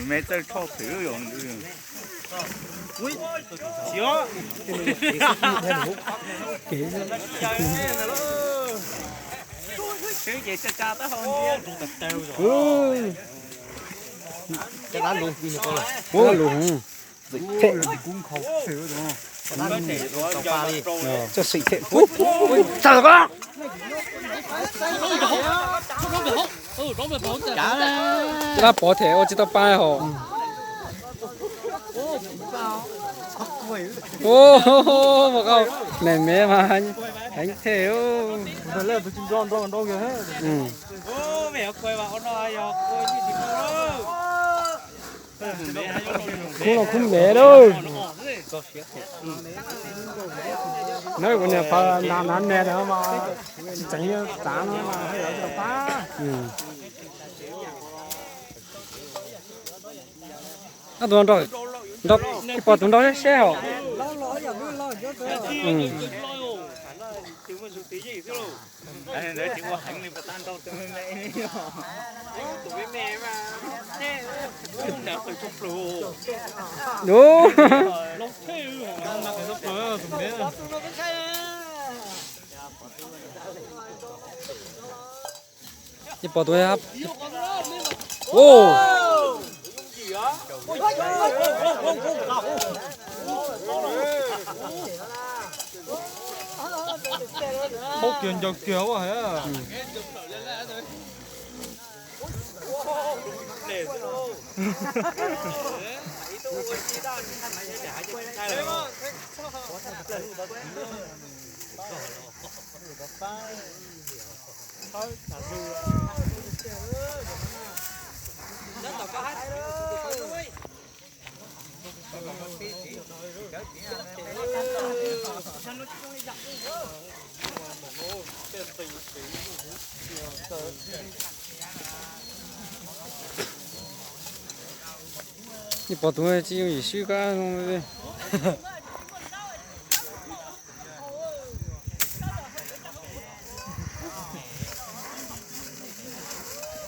Me txawj tshoj xwb yom. Xwb ces tsa tsa taub hau. Cov dab lus, cov dab lus. Xwm them. Cov dab lus tau pa li. Cov xwm them. Tsa ko. Cov dab pov them ua tsis tau pa hos. Ua koj, me me mas heev thiab. Khub no khub ntev lawm. Nab kuv niam phav nav nav me no mas tsis tseev txav no mas haj yam tsis tau pab. Tus no nrog, ib pom tus nrog seb seb hos. Dub. Ib pom tus, u, paub kiag ncaws kiag ua hais. Ib pom tus tsis yooj yim swb kab zoo li.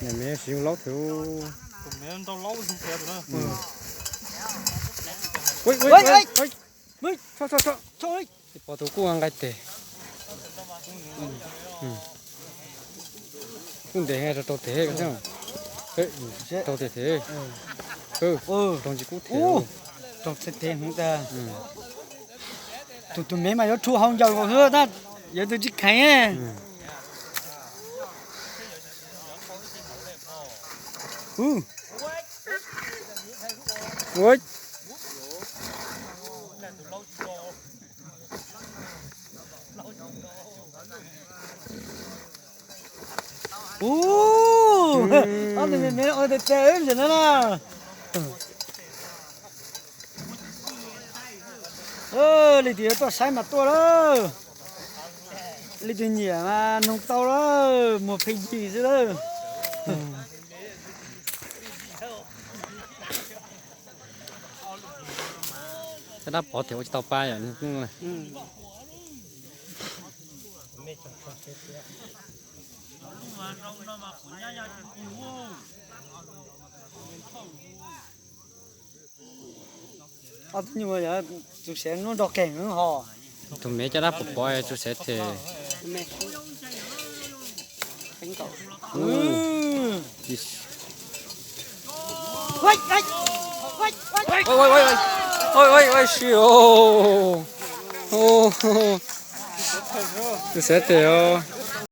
Niam me siv laub thwv. Ib pom tus kuj nqaij tes. Kuj ntev rau rau tes, rau tes tes. Rau ntsis kub tes. Rau tes tes hwv tas. Tus tus me mas yuav rhu hau ncaws nkaus xwb tab, yuav tus tsis kheev. Ub, ob tug me me ua tes tes ntawm no na. Leej twg yuav tuaj saib mas tuaj lawm. Leej twg nyiam mas noog tau lawm, muag pheej yig xwb lawm. Cov dab pov them ua tsis tau pa yom. Ob tug nyuj yog txus sev nub nrog keeg hos. Tus me cov dab pov pov txus sev them. Ua si os. Txus sev them os.